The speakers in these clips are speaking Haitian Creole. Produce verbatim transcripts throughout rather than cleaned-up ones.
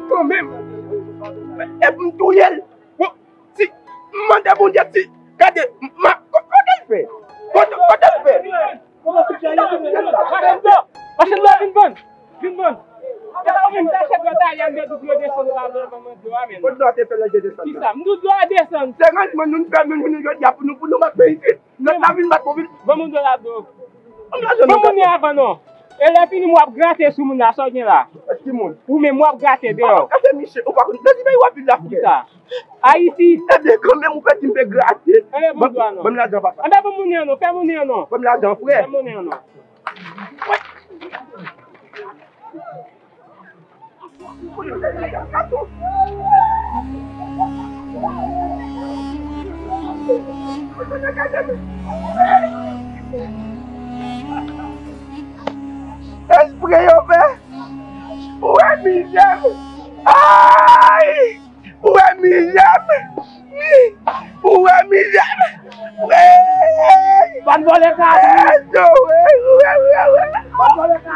kanmenm. E pou m touye l. Bon, si, m mande Bondye si, gade, ma, ko-, kote l fè? Kote, kote l fè? Machann dlo, vin vann. Vin vann. Ou vin chache dlo talè, m te di w desann la, dlo a, ban mwen dlo a, men. Kot dlo a te fè lè desann? Kisa? M di w dlo a desann. Se ranjman nou fè, nou vin jodi a pou nou, pou nou bat peyi isit. Lòt la vin bat pou vin. Ban mwen dlo la, dlo. Ban mwen lajan non, gason. Ban mwen avan non. E lè fini, m w ap grate sou moun la, sa w gen la? Ki moun? Ou menm, w ap grate deyò. Ou grate, miche, ou pa konn. Nan ki peyi w ap viv la, frè? Kisa? Ayiti. Ebyen, kanmenm, ou fè di m pe grate. Anben, ban m dlo a non. Ban m lajan, papa. Anben, ban m monnen an non, fè monnen an non. Ban m lajan, frè. Fè monnen an non. Espre yo fè. Ou wè mizè m. Ay! Ou wè mizè m. Ou wè mizè m. Ey! Ban vòlè ka. Ey, yo, ey, ou wè, ou wè, ou wè. Ban vòlè ka.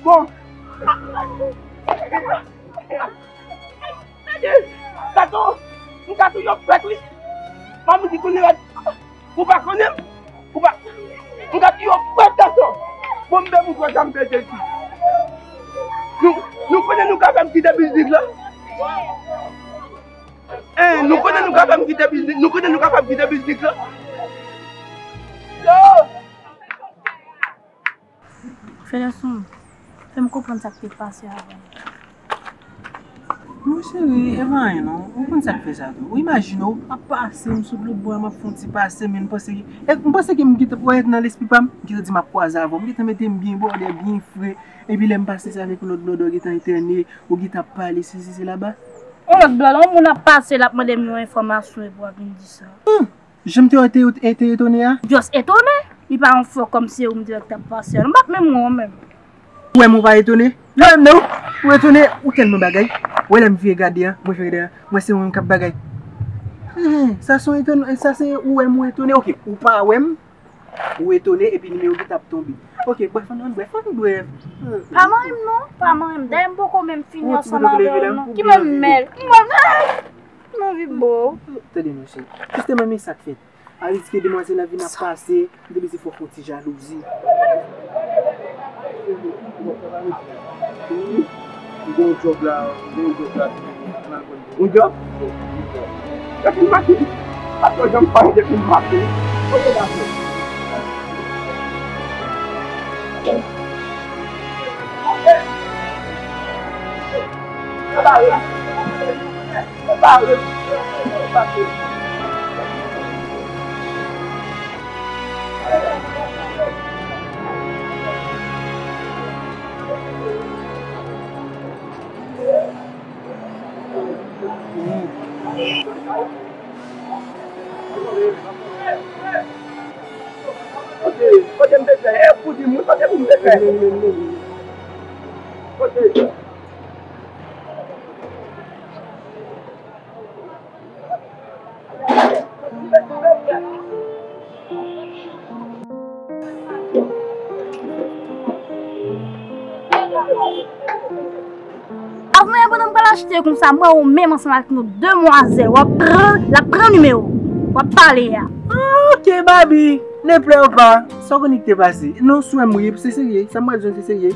Bon. Gade, gato, m ka touye w frèt wi. Manmi di kounye a, ou pa konnen m? Ou pa, m ka touye w frèt, gato. Bon, m bè moutwa sa m pete tou. Nou, nou konnen nou ka fè m kite biznis la. Hein, nou konnen nou ka fè m kite biznis, nou konnen nou ka fè m kite biznis la. Yo! Fè lèson, fè m konprann sa k te pase avan. Non, cheri, e pa anyen non. Ou konn sa k fè sa tou. Ou imajine w ap pase, m sot lòt bò a, m ap fè yon ti pase, men m panse ke, e, m panse ke m gentan, wè, nan lespri pa m, m gentan di m ap kwaze avè w. M gentan mete m byen bòdè, byen fre. Epi lè m pase, se avèk yon lòt blòdè w gentan entène, ou gentan ap pale, sesi, selaba. Yon lòt blòdè, yon moun ap pase, l ap mande m yon enfòmasyon, epi w ap vin di sa. Hmm. Jan m te wè te, te etone a? Just etone? Li pa yon fò kòmsi se ou m dirèk t ap pase a. M pa t menm wè w menm. Ou wè m ou pa etone? Lè w menm non, ou etone, ou tèlman bagay. Ou wè lè m vire gade a, mwen vire gade a, mwen se ou menm k ap bagay. Hen, sa se yon etone, sa se ou wè m ou etone. Oke, ou pa wè m, ou etone, epi nimewo ki t ap tonbe. Oke, bwè, fò n bwè, fò n bwè. Pa manyen m non, pa manyen m. Dayè m poko menm fini ansanm avè w non. Ki menm mèl. M wè m. M anvi bo. Tande non cheri. Jisteman, men sa k fèt. Ariske demwazèl la vin ap pase, m te bezwen fè w fè yon ti jalouzi. M gen yon djòb la, m gen yon djòb la. Yon djòb? Depi m mache, pa twò janm pale depi m mache. Kote gason? Kote, kote m te fè? E pou di moun, kote pou m te fè? Kote? Avan yè pandan m pral achte konsa, m wè ou menm ansanm ak yon demwazèl, w ap pran, l ap pran nimewo w, w ap pale a. Ok, Babi, ne pleure pas. Sa w konnen ki te pase? Non, sou M wi, se serye, sa m pral jwenn se serye.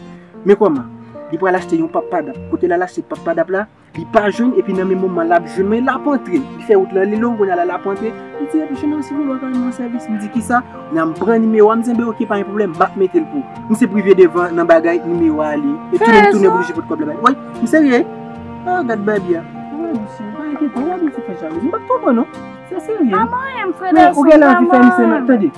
Men kòman? Li pral achte yon pap padap. Kote l al achte pap padap la, li pa jwenn, epi nan menm moman l ap jwenn, men l ap antre. Li fè wout lan li long, kounye a la l ap antre. Li di, epi, "Cheri, silvouplè, ou ka rann mwen sèvis?" M di, "Kisa?" Kounye a m pran nimewo a, m di, "Enben, ok, pa gen pwoblèm, m ap mete l pou ou." M se prive devan nan bagay, nimewo a ale. E tounen m tounen oblije pot kòb la bay. Wi, m serye. Ah, gad Babi a. Ah, misye, pa enkyete, Babi se fè jalouzi. M p ap twò pran, non. Se serye. Pa manyen m, frè Nelson, pa manyen m. Tande.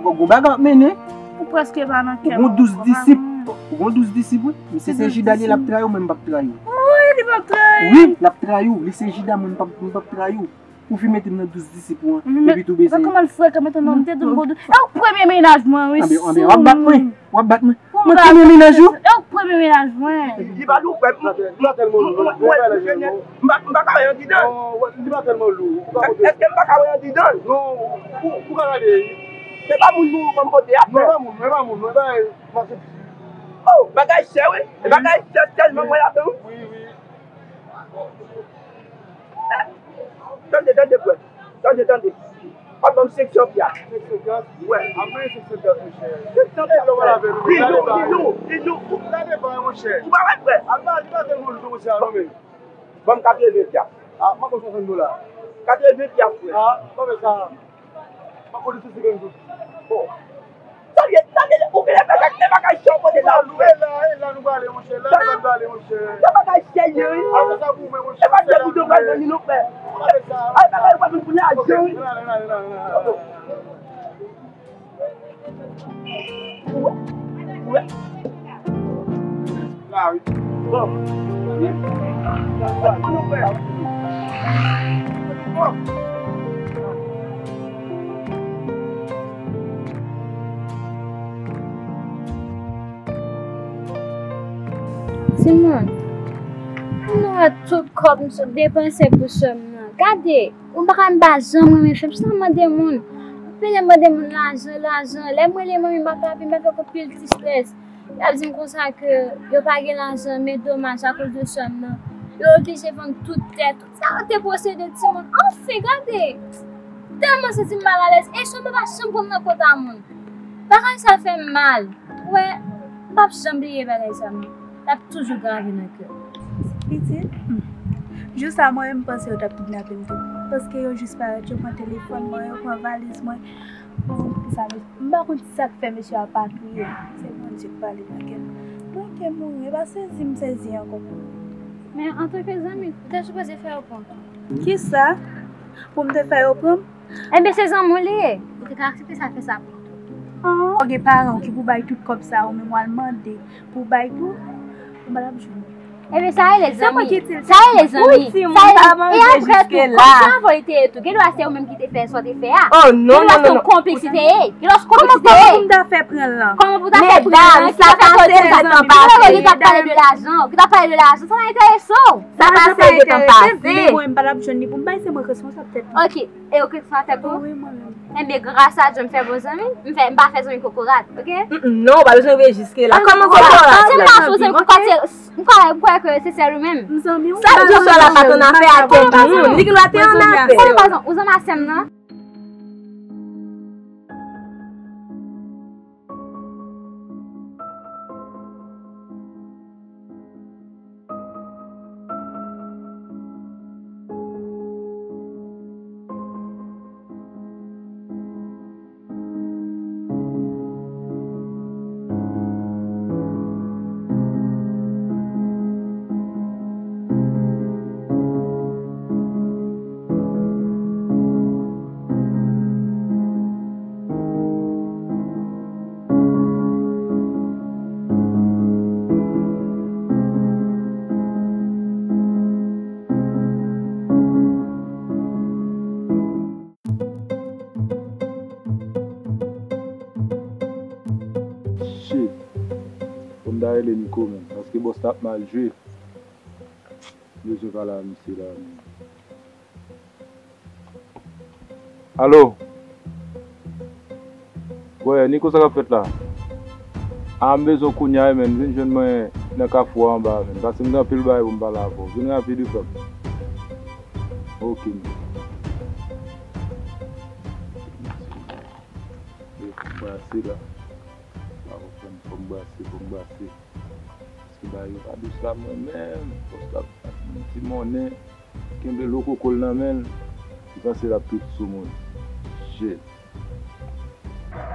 Gon, gon bagay w ap mennen. Ou prèske pa nan kè m ankò. Ou gon douz disip. Ou gon douz disip, wi. Misye se Jida li ye, l ap trayi w, men m p ap trayi w. Wi, li p ap trayi. Wi, l ap trayi w. Li se Jida, mwen m p ap, mwen p ap trayi w. Ou fin mete m nan douz disip ou an. Epi tou bezwen. Kòman l frekan, mete non, m te di m gon douz. E ou premye mennaj mwen, wi. Anben, anben, w ap bat mwen. W ap bat mwen. Mwen premye mennaj ou? E ou premye mennaj mwen. Li pa lou, frè. Li pa tèlman lou. Mwen, mwen, mwen, m pa, m pa ka wè andidan. Non, li pa tèlman lou. Èske m pa ka wè andidan? Non, ou, ou ka gade. Se pa moun nou ban m pote a, frè. Non, e pa moun, e pa moun, non, e pa mache. Oh, bagay chè, wi. E bagay chè tèlman mwen la tou. Wi, wi. Tande, tande, frè. Tande, tande. W ap ban m senk san pya. Senk san pya? Wè. Ap ban m senk san pya, monchè. Senk san pya, frè. Li lou, li lou, li lou. Ou pa wè, frè? Al pa, li pa te moun tou, monchè, non, men. Ban m katreven pya. Ah, m ap pran swasant dola. Katreven pya, frè. Ah, m pa fè sa. M ap pran sou senkant goud. Bon. Sa l ye, sa l ye, ou vin fè sa, se bagay chè w pote la, ou fè. E la, e la nou prale, monchè. La nou prale, monchè. Se bagay chè l ye, wi. Apre sa pou mwen, monchè. Se pa de goud yo pral ban li non, frè. Ay, bagay yo pa vin pou lajan, wi. Ou wè? Ou wè? La, wi. Bon. Timoun, nou wè tout kòb m sot depanse pou sè m nan. Gade, ou pa ka m pa janm renmen fè m, sa m mande moun. Anpil lè m mande moun lajan, lajan. Lè m rele manmi m pa fè apèl, m fè anpil ti estrès. Y ap di m konsa ke yo pa gen lajan, men domaj, akoz de sè m nan, yo oblije vann tout tè, tout sa yo te posede timoun. Anfen, gade! Tèlman santi m malalèz, e sè m nan pa janm konn nan kòt a moun. Bagay sa fè m mal. Ou wè, m p ap janm bliye bagay sa non. L ap toujou grave nan kè m. Pitit, hmm. Jou sa mwen menm m panse yo t ap kidnape m tou. Paske yo jis parèt, yo pran telefòn mwen, yo pran valiz mwen. Bon, pou sa, mesye, m pa konn sa k fè mesye a pa kriye. Se Bondye k pale nan kè m. Mwen ke mouri, e pa sezi m sezi ankò. Men antanke zanmi, ou te sipoze fè yo pran tou. Kisa? Pou m te fè yo pran m? Enben, se zanmi w li ye. Ou te ka aksepte sa, fè sa pou tou. An, ou gen paran w ki pou bay tout kòb sa, ou menm w al mande pou bay tou. Ou pa t ap jwenn. Ebyen, sa rele zanmi. Sa rele zanmi. Sa rele, e apre tou, kòm se avè w li te ye tou, gen dwa se ou menm ki te fè sa w te fè a. Oh, non, non, non, non. Gen dwa se yon konplis li te ye. Gen dwa se konplis li te ye. Kòman pou m ta fè pran l lan? Kòman pou ta fè pran l lan? Medam, sa pase, sa tan pase. Ki ta pale de lajan, ki ta pale de lajan, sa pa enterese w. Sa pase, se tan pase. Men mwen, m pa t ap jwenn li pou m bay, se mwen k responsab tèt mwen. Ok. E ou k responsab tèt ou? Wi, mwen menm. Enben, gras a Dye, m fè bon zanmi. M fè, m pa fè zanmi kokorat, ok? Mm, mm, non, ou pa bezwen rive jiske la. Kòman kokorat la? Si m pa sou zanmi kokorat, se, m kwè, m kwè ke se sèl ou menm. M zanmi w. Sa m di w sou la pa t annafè ak kèk moun. Li gen dwa te annafè. Kòman pa zanmi? Ou zanmi a sè m nan? Shit. Fò m ta rele Niko menm, paske bòs la ap mal jwe. M bezwen pale a misye la menm. Alo? Wè, Niko, sa k ap fèt la? A, m bezwen w kounya wi, menn. Vin jwenn mwen nan kafou a anba a, menn. Paske m gen anpil bagay pou m pale avè w. Vin rapid wi, frè m. Ok, menn. Fò m brase la. Fò m, fò m brase, fò m brase. Paske bagay yo pa dous la, mwen menm. Bòs la ap di monnen. Kenbe loko kò l nan men l. Li panse l ap tout sou moun. Shit.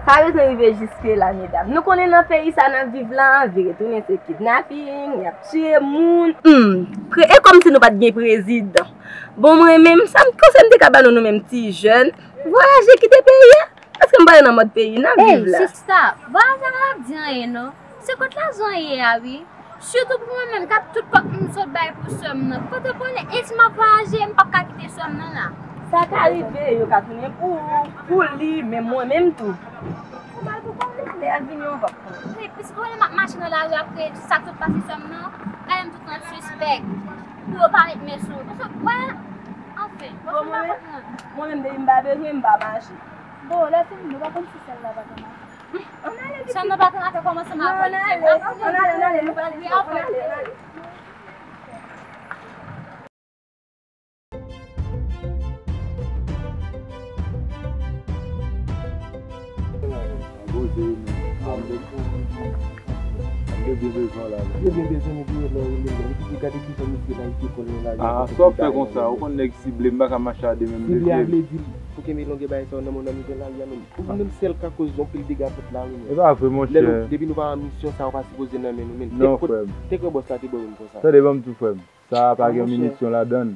Sa bezwen rive jiske la, medam. Nou konnen nan peyi sa n ap viv la, vire tounen se kidnaping, y ap tiye moun. Hmm, pre-, e kòmsi nou pa t gen prezidan. Bon, mwen menm, sa m panse m te ka ba nou, nou menm ti jèn, vwayaje kite peyi a. Èske m prale nan mòd peyi n ap viv la? Ey, sista, vwayaje a pa t ap di anyen non. Se kot lajan an ye a wi. Sitou pou mwen menm k ap tout kòb m sot bay pou sè m nan. Kote w konnen, e si m ap vwayaje, m p ap ka kite sè m nan la. Sa ka rive, yo ka tounen pou, pou li, men mwen menm tou. Ou ba l pou kòb li, lè l vini, ou p ap konnen. Wi, pitit, ou wè lè m ap mache nan lari, ap kreye sa k sot pase sè m nan, gade m tout nan sispèk. Pou yo pa met men sou ou. Paske, wè, anfen, bon, mwen menm, mwen menm, depi m pa bezwen, m pa mache. Bon, lè fini, nou pa konn si sèl la pa ka mache. Chanm nan pa konn afè kòmanse m ap pran li. Ann ale, ann ale, nou pral di anfè. Mwen byen bezwen w la. Mwen byen bezwen nou vire lè w menm. Epi gade kijan misye la, li te kòl nan lari a. Ah, sa w ap fè konsa? Ou konn nèg sible, m pa ka mache a de menm. Sible a vle di pou kenbe lonje bagay sa yo nan men w nan mitan lari a menm. Ou menm sèl ka koz yon pil dega fèt la wi menm. E pa vre, monchè. Depi nou pa an misyon, sa yo pa sipoze nan men nou menm. Non, frè m. Te kwè bòs la te bò menm konsa. Tande, ban m di w, frè m. Sa a pa gen minisyon ladan l.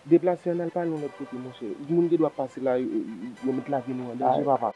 Deplase ann al pale yon lòt kote, monchè. Moun gen dwa ap pase la, yo, yo, yo met lavi nou an danje, papa.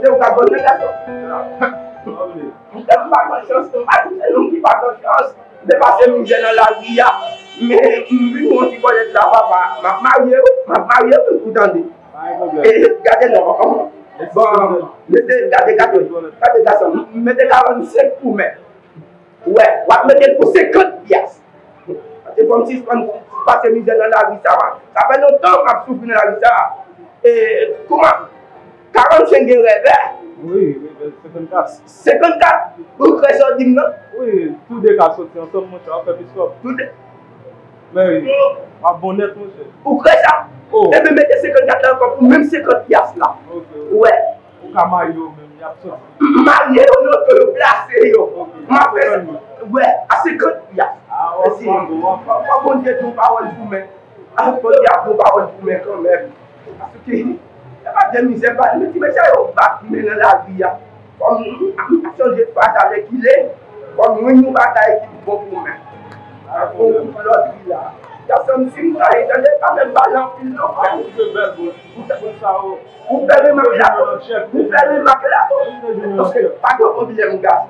Ou ka konn nan gason. M pa gen chans, m pa gen chans, m pa gen chans. M te pase mizè nan lari a. Men, m vin yon ti kòlèt la, papa. M ap marye wi, m ap marye wi, ou tande. E, gade non. Bon, mete, gade, gade. Gade gason, m mete karannsenk pou mè. Wè, w ap mete l pou senkant pyas. Paske fò m sispann pase mizè nan lari sa a. Sa fè lontan m ap soufri nan lari sa a. E, kòman? Karannsenk gen revè? Wi, revè senkannkat. Senkannkat? Ou kwè sa w di m nan? Wi, tou de ka soti ansanm, monchè, w ap fè piskòp. Tou de. Men wi, w ap bon nèt, monchè. Ou kwè sa? Oh. Ebyen, mete senkannkat la ankò pou menm senkant pyas la. Ok, ok. Wè. Ou ka marye yo menm, y ap soti. M marye yo, non, yo plase yo. M ap fè sa. Wè, a senkant pyas. Ah, w ap bon, w ap bon. Fò Bondye di yon pawòl pou mwen. Ah, Bondye ap di yon pawòl pou mwen kanmenm. Paske, se pa de mizè, pa, men ti mesye yo bat men nan lari a. Fò m, m, m chanje fraz alèkile. Fò m jwenn yon bagay ki bon pou mwen. Bon, pou lòt li la. Gason m, si m gaye, tande, pa menm pale anpil non, frè. Ah, ou jwe bèl, bon. Ou fè remak la tou. Ou fè remak la tou. Paske pa gen pwoblèm, gason.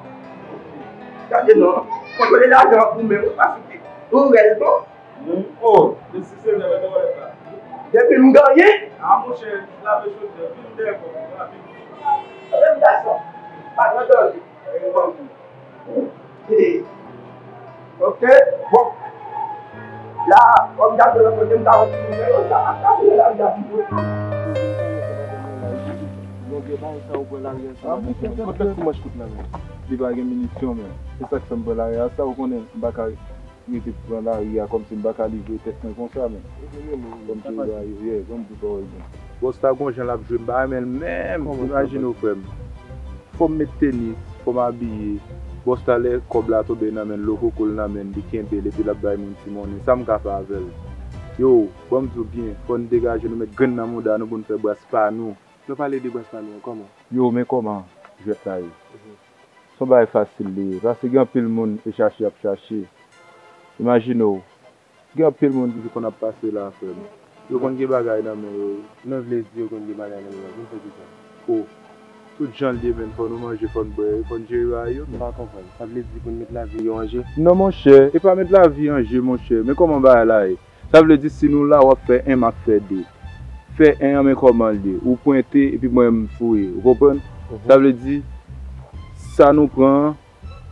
Gade non. Kontwole lajan an pou mwen, ou pa sou pye. Ou rèl bon. Oh, depi m genyen. Ah, monchè, lave chodyè, vin dèyè kò m, rapid. Menm gason. Pa nan danje. Ok, bon. La, kòm gade lòt kote, m ta wè ti moun yo, sa pa ka fè la, li ap vin. Donk, e bagay sa ou pran lari a sa. Kot lòt ti manch kout la menm? Li pa gen minisyon, men. Se sa k fè m pran lari a sa, ou konnen, m pa ka rete pran lari a kòmsi m pa ka livre tèt mwen konsa, men. Kòmsi, yeah, ban m di pawòl, men. Bòs la gon jan l ap jwe, m pa renmen l menm. Imajine w, frè m. Fò m met tenis, fò m abiye. Bòs la, lè kòb la tonbe nan men l, lokoko l nan men l, li kenbe l, epi l ap bay moun ti monnen. Sa m ka fè avè l? Yo, ban m di w byen, fò n degaje nou, met grenn nan mouda nou pou n fè bras pa nou. Lè w pale de bras pa nou an, kòman? Yo, men kòman jwèt la ye? Mhm. Se yon bagay fasil li ye, paske gen anpil moun e chache y ap chache. Imajine w, Gen anpil moun ki konn ap pase la, frè m. Yo konn gen bagay nan men yo. Nan vle di yo konn gen bagay nan men yo. Vin fè kisa? O, tout jan l ye, menn, fò nou manje, fò n bwè, fò n jere bagay yo, menn. M pa konprann. Sa vle di pou n met lavi yo an je? Non, monchè, e pa met lavi an je, monchè. Men kòman bagay la ye? Sa vle di, si nou la, w ap fè en, m ap fè de. Fè en an, men kòman l ye? Ou pwente, epi mwen, m fouye. Ou konprann? Mhm. Sa vle di, sa nou pran an,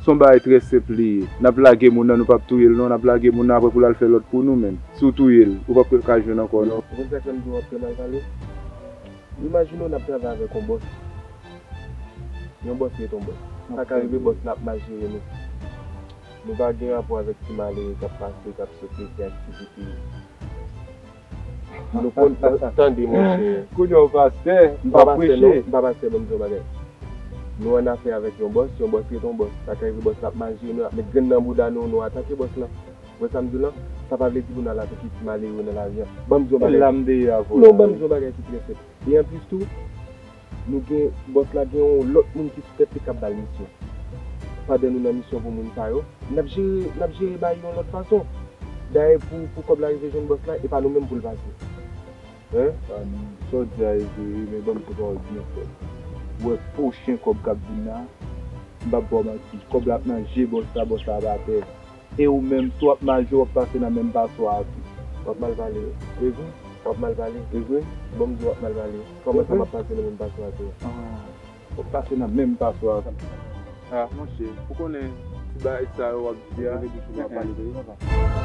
Se yon bagay trè senp li ye. N ap lage moun nan, nou p ap touye l non, n ap lage moun nan apre pou l al fè lòt pou nou menm. Si w touye l, ou p ap ka jwenn ankò non. Ou konn sa k fè m di w w ap fè mal pale? Imajine w n ap travay avèk yon bòs. Yon bòs ret yon bòs. Sa ka rive bòs la ap mal jere nou. Nou pa gen rapò avèk ti malere k ap pase, k ap sot, ki aktivite. Nou konn, tande, monchè. Kounye a w pastè, m p ap preche. M pa pastè, ban m di yon bagay. Nou annafè avèk yon bòs, yon bòs ret yon bòs. Sa ka rive bòs la ap mal jere nou, ap met grenn nan bouda nou, nou atake bòs la. Wè sa m di w lan? Sa pa vle di pou n al atake ti malere nan lari a. Ban m di w yon bagay. La m deye avè w Non, la, ban m wi. di w yon bagay ki trè senp. E anplis tou, nou gen bòs la gen yon lòt moun ki sou tèt li k ap ba l misyon. Pandan nou nan misyon pou moun sa yo, n ap jere, n ap jere bagay yo yon lòt fason. Dayè pou, pou kòb la rive jwenn bòs la, e pa nou menm pou l pase. Hein? Sa w di a e vre wi, men ban m di w yon pawòl byen klè. Ou wè pwochen kòb k ap vin la, m p ap ba w manti, kòb la ap nan je bòs la, bòs la ap atè. E ou menm, si w ap mal jwe, w ap pase nan menm paswa a tou. W ap mal pale. E vre? W ap mal pale. E vre? Ban m di w w ap mal pale. Kòman sa m ap pase nan menm paswa a tou? W ap pase nan menm paswa a. Ah, monchè, ou konnen ti bagay sa yo w ap di a. Fèmen bouch ou, pa pale de yo, papa.